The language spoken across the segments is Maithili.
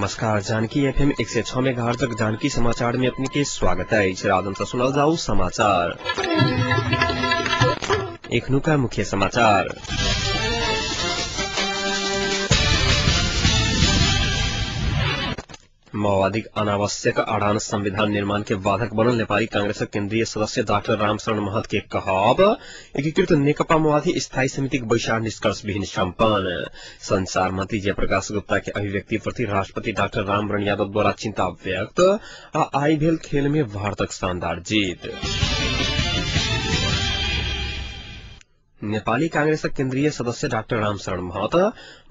नमस्कार, जानकी एफएम 106 मेगाहर्ट्ज जानकी समाचार में अपने के स्वागत है। राजन से सुनल जाऊ समाचार। एखनुका मुख्य समाचार। माओवादी अनावश्यक अड़ान संविधान निर्माण के बाधक बनल नेपाली कांग्रेस केंद्रीय सदस्य डाक्टर रामशरण महत के कहब। एकीकृत नेकपा माओवादी स्थायी समिति के बैसार निष्कर्ष विहीन सम्पन्न। संचार मंत्री जयप्रकाश गुप्ता के अभिव्यक्ति प्रति राष्ट्रपति डाक्टर रामवरण यादव द्वारा चिंता व्यक्त। आ आई भेल खेल में भारतक शानदार जीत। नेपाली कांग्रेस केंद्रीय सदस्य डाक्टर रामशरण महत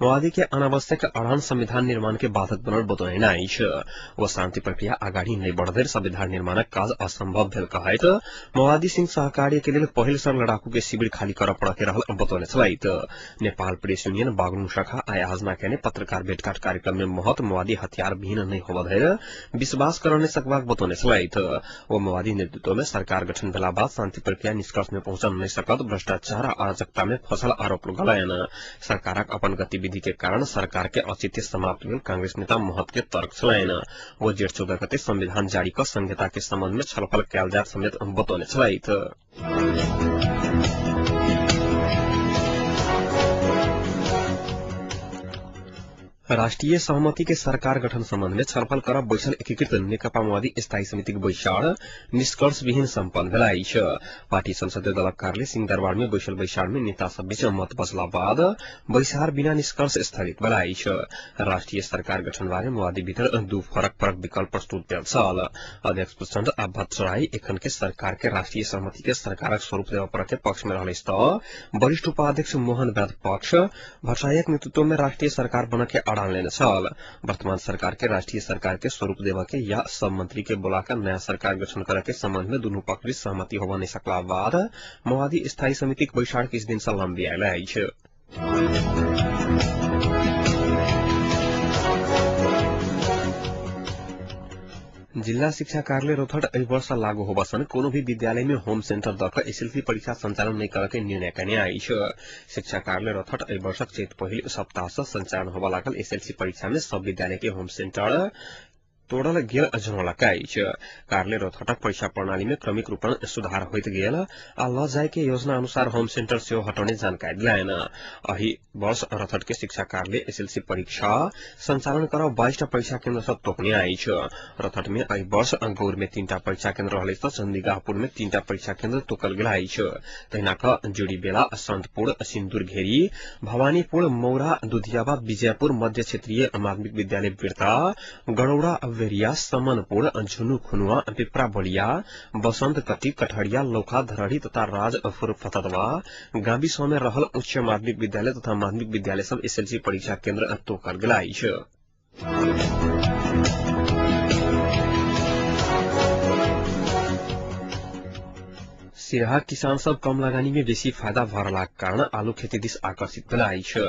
माओवादी के अनावश्यक अड़ान संविधान निर्माण के बाधक बनल बतौने अछि। वो शांति प्रक्रिया अगाडि नै बढ़धरि संविधान निर्माणक काज असंभव भेल कहैत माओवादी सिंह सहकार्य के लेल पहिल सर लड़ाकू के शिविर खाली करऽ पड़ऽ के रहल बतौने छलथि। नेपाल प्रेस यूनियन बागलुङ शाखा आइ आयोजना केने पत्रकार भेटघाट कार्यक्रम में महत माओवादी हथियार विहीन नै होबऽ धरि विश्वास करऽ नै सकबाक बतौने छलथि। ओ माओवादी नेतृत्व में सरकार गठन भेला बाद शांति प्रक्रिया निष्कर्ष में पहुंचन नै सकत, भ्रष्टाचार अराजकता में फसल आरोप लगलनि। सरकारक अपन गतिविधि के कारण सरकार के औचित्य समाप्त भेल कांग्रेस नेता महत के तर्क छलनि। ओ जेठ 14 गते संविधान जारी क संहिता के संबंध में छलफल कयल जायत समेत बतौने छलथि। राष्ट्रीय सहमति के सरकार गठन संबंध में छलफल करब बैसल एकीकृत नेकपा माओवादी स्थायी समिति के बैसार निष्कर्ष विहीन सम्पन्न भेल अछि। पार्टी संसदीय दलक कार्यालय सिंहदरबार में बैसल बैसार में नेता सब बीच मत बसला बाद बैसार बिना निष्कर्ष स्थगित भेल अछि। राष्ट्रीय सरकार गठन बारे माओवादी भीतर दू फरक फरक विकल्प प्रस्तुत भेल छल। अध्यक्ष प्रचण्ड आ भट्टराई एखन के सरकार के राष्ट्रीय सहमति के सरकारक स्वरूप देबऽ पड़ऽ के पक्ष में रहल अछि त वरिष्ठ उपाध्यक्ष मोहन वैद्य पक्ष भट्टराईक नेतृत्व में राष्ट्रीय सरकार बनऽ के अड़ान लेने छल। वर्तमान सरकार के राष्ट्रीय सरकार के स्वरूप देबऽ के या सब मंत्री के बोलाकर नया सरकार गठन करे के संबंध में दुनू पक्ष बीच सहमति होबऽ नहि सकला बाद माओवादी स्थायी समिति के बैसार किछु दिन से लम्बियायल अछि। जिल्ला शिक्षा कार्यालय रौतहट एहि वर्ष लागू होबसन कोनो भी विद्यालय में होम सेंटर द क एसएलसी परीक्षा संचालन नहि करऽ के निर्णय केने अछि। शिक्षा कार्यालय रौतहट एहि वर्षक चैत पहिल सप्ताह से संचालन होबऽ लागल एसएलसी परीक्षा में सब विद्यालय के होम सेंटर तोड़ल गेल जनौलक अछि। कार्यालय रौतहटक परीक्षा प्रणाली में क्रमिक रूप सुधार होइत गेल आ ल जाय के योजना अनुसार होम सेंटर सेहो हटौने जानकारी दिलनि। एहि वर्ष रौतहट के शिक्षा कार्यालय एसएलसी परीक्षा संचालन करऽ 22टा परीक्षा केन्द्र सब तोकने अछि। रौतहट में एहि वर्ष गौर में 3टा परीक्षा केन्द्र रहल अछि त चंदीगाहपुर में 3टा परीक्षा केन्द्र तोकल गेल अछि। तहिना क जुड़ीबेला, संतपुर, सिन्दूरघेरी, भवानीपुर, मौरा, दुधियाबा, विजयपुर, मध्य क्षेत्रीय माध्यमिक विद्यालय बिरता, गरौड़ा, वेरिया, समनपुर, झुनु खुनुआ, पिपरा बलिया, बसंतकटी, कटहरिया, लौखा, धरहरी तथा राजपुर फतदवा गाविस में रहल उच्च माध्यमिक विद्यालय तथा माध्यमिक विद्यालय सब एसएलसी परीक्षा केन्द्र तोकल गेल अछि। सिरहा किसान सब कम लगानी में बेसी फायदा भ रहलाक कारण आलू खेती दिस आकर्षित भेल अछि।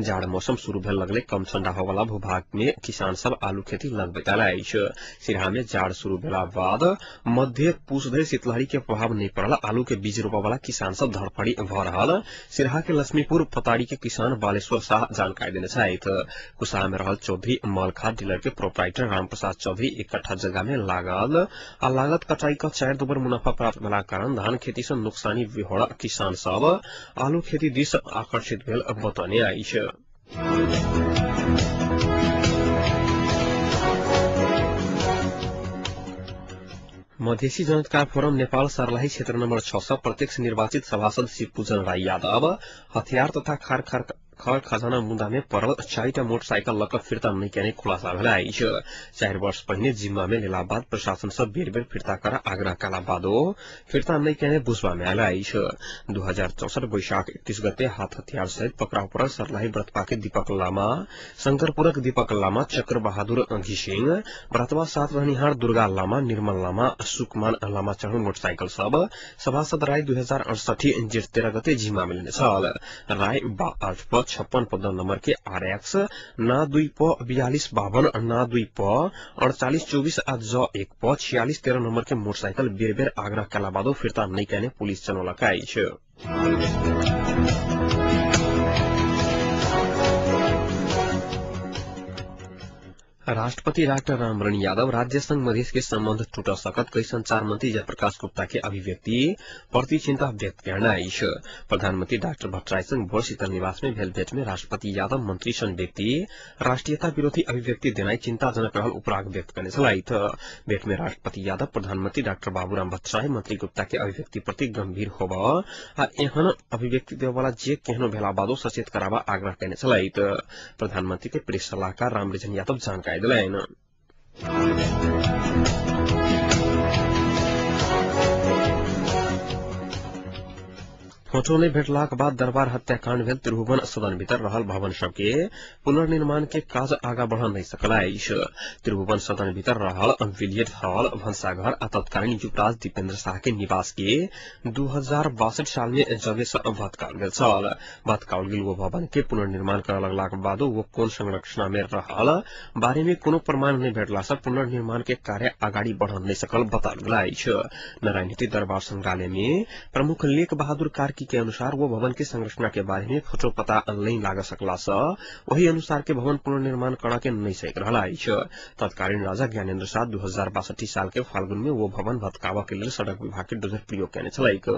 जाड़ मौसम शुरू भेल लगले कम ठंडा होवला भूभाग में किसान सब आलू खेती लगबैत आयल अछि। सिरहा में जाड़ शुरू भेला बाद मध्य पूस धरि शीतलहरी के प्रभाव नहि पड़ल आलू के बीज रोपऽ वाला किसान सब धड़फड़ी भ रहल सिरहा के लक्ष्मीपुर पताड़ी के किसान बालेश्वर शाह जानकारी देने छथि। कुसाहा में रहल चौधरी मल खाद डीलर के प्रोपराइटर रामप्रसाद चौधरी 1 कट्ठा जगह में लागल आ लागत कटाई क 4 दोबर मुनाफा प्राप्त भेला कारण धान खेती से नुकसानी बिहोरा किसान सब आलू खेती दिस आकर्षित भेल बतौने अछि। मधेसी जनता फोरम नेपाल सर्लाही क्षेत्र नम्बर 6 सँ प्रत्यक्ष निर्वाचित सभासद शिवपूजन राई यादव हथियार तथा खर खजाना मुद्दा में पड़ल 4टा मोटरसाइकिल लऽ कऽ फिर्ता नहि केने खुलासा भेल अछि। 4 वर्ष पहिने जिम्मा में लेला बाद प्रशासन से बेर बेर फिर्ता कर आग्रह कला बादो फिर्ता नहि केने बुझबा में आयल अछि। 2064 वैशाख 31 गते हाथ हथियार सहित पकड़ाव पड़ल सर्लाही ब्रतपा के दीपक लामा, शंकरपुरक दीपक लामा, चक्र बहादुर घिसिङ, ब्रतवा 7 रहनिहार दुर्गा लामा, निर्मल लामा, सुकमान लामा चढ़ल मोटरसाइकिल सब सभासद राई 2068 जेठ 13 गते जिम्मा में लेने छल। राई 8 प 56 पद नंबर के आरएक्स ना 2 प 42 52 ना 2 प 48 24 आ ज 1 प 46 13 नंबर के मोटरसाइकिल बेर बेर आग्रह कला बादो फिर्ता नहि केने पुलिस जनौलक अछि। राष्ट्रपति डाक्टर रामवरण यादव राज्य संघ मधेश के सम्बन्ध टूट सकत कई संचार मंत्री जयप्रकाश गुप्ता के अभिव्यक्ति प्रति चिंता व्यक्त करना अछि। प्रधानमंत्री डाक्टर भट्टराई संग भोर शीतल निवास में भेल भेट में राष्ट्रपति यादव मंत्री सन व्यक्ति राष्ट्रीयता विरोधी अभिव्यक्ति देनाई चिंताजनक रहल उपराग व्यक्त करने छलथि। भेट में राष्ट्रपति यादव प्रधानमंत्री डाक्टर बाबूराम भट्टराई मंत्री गुप्ता के अभिव्यक्ति प्रति गंभीर होब आ एहन अभिव्यक्ति देववाला जे केहनो भेला बादो सचेत कराबा आग्रह करने छलथि। प्रधानमंत्री के प्रेस सलाहकार रामरिजन यादव जानकारी देलनि। फोटो नहि भेटलाक बाद दरबार हत्याकांड भेल त्रिभुवन सदन भीतर रहल भवन सबके पुनर्निर्माण के काज आगा बढ़ नहि सकल अछि। त्रिभुवन सदन भीतर रहल विलियट हॉल, भंसाघर आ तत्कालीन युवराज दीपेन्द्र शाह के निवास के 2062 साल में जबे से भत्काउल गेल छल। भत्काउल गेल वो भवन के पुनर्निर्माण करऽ लगलाक बादो वो कोन संरचना में रहल बारे में कोनो प्रमाण नहि भेटला से पुनर्निर्माण के कार्य अगाडि बढ़ नहि सकल बताओल गेल अछि। नारायणहिटी दरबार संग्रहालय में प्रमुख लेख बहादुर कार्की के अनुसार वो भवन के संरचना के बारे में फोटो पता नहीं लाग सकला से वही अनुसार के भवन पुनर्निर्माण करा के नहीं सक रहा अछि। तत्कालीन राजा ज्ञानेन्द्र शाह 2062 साल के फाल्गुन में वो भवन भत्कावा के लेल सड़क विभाग के डोजर प्रयोग केने छलैक।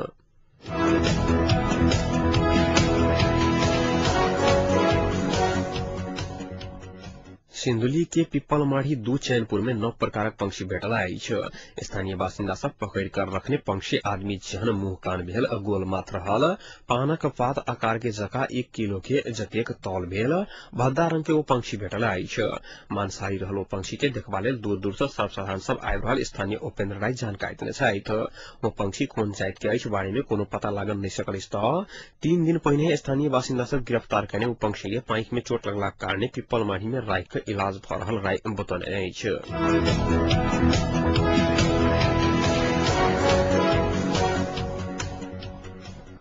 सिन्धुली के पिपलमाढ़ी 2 चैनपुर में 9 प्रकारक पंक्षी भेटल अछि। स्थानीय बासिन्दा सब पकड़ कर रखने पंक्षी आदमी जेहन मुंह कान भेल गोल माथ रहल पानक पात आकार के जका 1 किलो के जतेक तौल भेल भद्दा रंग के ओ पंक्षी भेटल अछि। मांसाहारी रहल ओ पंक्षी के देखबा लेल दूर दूर से सर्वसाधारण सब आबि रहल स्थानीय उपेन्द्र राय जानकारी देने छथि। ओ पंक्षी कोन जाति के अछि बारे में कोनो पता लागल नहि सकल अछि त 3 दिन पहिने स्थानीय बासिन्दा सब गिरफ्तार केने ओ पंक्षी के पाँखि में चोट लगलाक कारणे पिपलमाढ़ी में राखि के इलाज भऽ रहल राय बतौने अछि।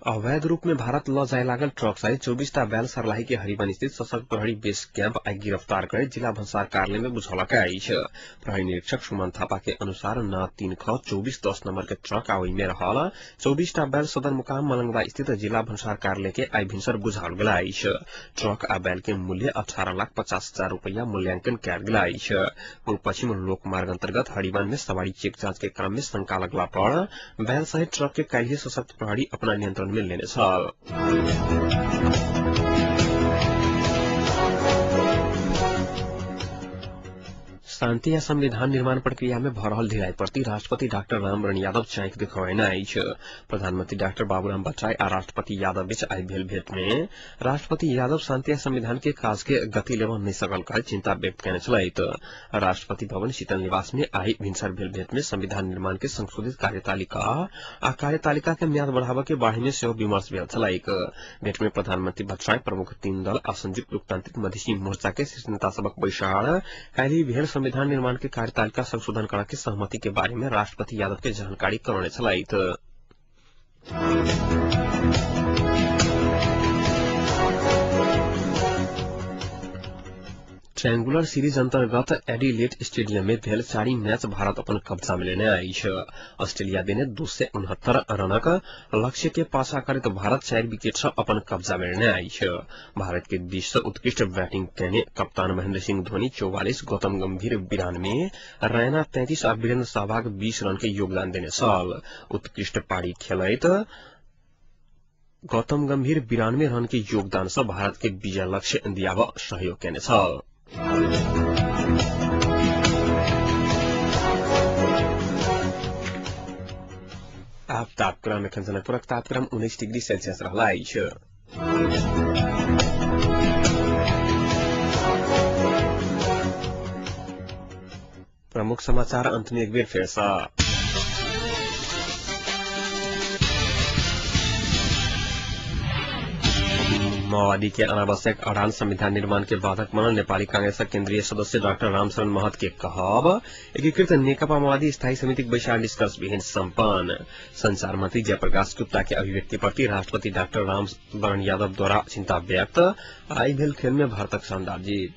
अवैध रूप में भारत ल जाय लागल ट्रक सहित 24 टा बैल सर्लाही के हरिवन स्थित सशस्त्र प्रहरी बेस कैंप आइ गिरफ्तार कर जिला भन्सार कार्यालय में बुझौलक अछि। प्रहरी निरीक्षक सुमन थापा के अनुसार न 3 ख 2410 नंबर के ट्रक आ ओहि में रहल 24 टा बैल सदरमुकाम मलंगवा स्थित जिला भन्सार कार्यालय के आइ भिनसर बुझाओल गेल अछि। ट्रक आ बैल के मूल्य 18,50,000 रुपया मूल्यांकन कयल गेल अछि। पूर्व पश्चिम लोक मार्ग अंतर्गत हरिवन में सवारी चेक जांच के क्रम में शंका लगला पर बैल सहित ट्रक के काल्हि सशस्त्र प्रहरी अपना नियंत्रण में लेने छल। शान्ति आ संविधान निर्माण प्रक्रिया में भऽ रहल ढिलाई प्रति राष्ट्रपति डाक्टर रामवरण यादव चाँखि देखौने अछि। प्रधानमंत्री डाक्टर बाबूराम भट्टराई आ राष्ट्रपति यादव बीच आइ भेल भेट में राष्ट्रपति यादव शान्ति आ संविधान के काज के गति लेबऽ नहि सकल कहैत चिंता व्यक्त केने छलथि। राष्ट्रपति भवन शीतल निवास में आइ भिनसर भेल भेट में संविधान निर्माण के संशोधित कार्यतालिका आ कार्यतालिका के म्याद बढ़ाबऽ के बारे में सेहो विमर्श भेल छलैक। भेट में प्रधानमंत्री भट्टराई प्रमुख 3 दल आ संयुक्त लोकतांत्रिक मधेसी मोर्चा के शीर्ष नेता सबक बैसार काल्हि भेल संविधान निर्माण के कार्यतालिका संशोधन करा के सहमति के बारे में राष्ट्रपति यादव के जानकारी करौने छलथि। ट्रायंगुलर सीरीज अंतर्गत एडिलेड स्टेडियम में भेल 4 मैच भारत अपन कब्जा में लेने अछि। ऑस्ट्रेलिया देने 269 रनक लक्ष्य के पाछा करैत भारत 4 विकेट से अपन कब्जा में लेने अछि। भारत के दिस से उत्कृष्ट बैटिंग केने कप्तान महेंद्र सिंह धोनी 44, गौतम गंभीर 92, रैना 33 आ वीरेंद्र सहवाग 20 रन के योगदान देने छल। उत्कृष्ट पारी खेलैत गौतम गंभीर 92 रन के योगदान से भारत के विजय लक्ष्य दियाब सहयोग केने छल। आब तापक्रम एखन जनकपुरक तापक्रम 19 डिग्री सेल्सियस रहला अछि। प्रमुख समाचार अंत में एक बेर फेर सँ। माओवादी के अनावश्यक अड़ान संविधान निर्माण के बाधक बनल नेपाली कांग्रेसक केंद्रीय सदस्य डाक्टर रामशरण महत के कहब। एकीकृत नेकपा माओवादी स्थायी समितिक बैसार निष्कर्ष विहीन सम्पन्न। संचार मंत्री जयप्रकाश गुप्ता के अभिव्यक्ति प्रति राष्ट्रपति डाक्टर रामवरण यादव द्वारा चिंता व्यक्त। आई भेल खेल में भारतक शानदार जीत।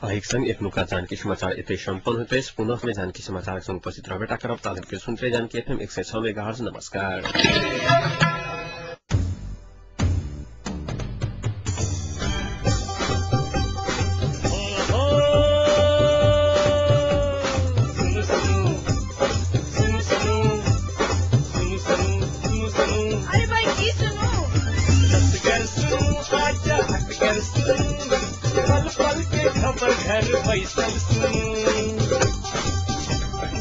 अहिक संग एखनुका जानकी समाचार एतै सम्पन्न होइत अछि। पुनः में जानकी समाचारक संग उपस्थित रहबेटा करब। ताधरि के सुनते जानकी एफएम 106 मेगाहर्ट्ज। नमस्कार। बैसल सुनू।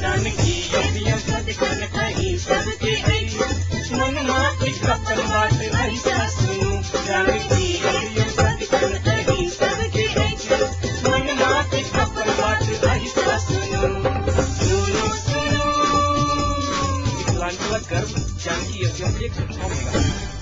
जानकी एफएम सदिखन अहीं सबके अछि, मनमा किछु अपन बात अहिसँ सुनू। जानकी एफएम सदिखन अहीं सबके अछि, मनमा किछु अपन बात अहिसँ सुनू। सुनू सुनू, मिथिलांचलक गर्व जानकी एफएम 106 मेगा।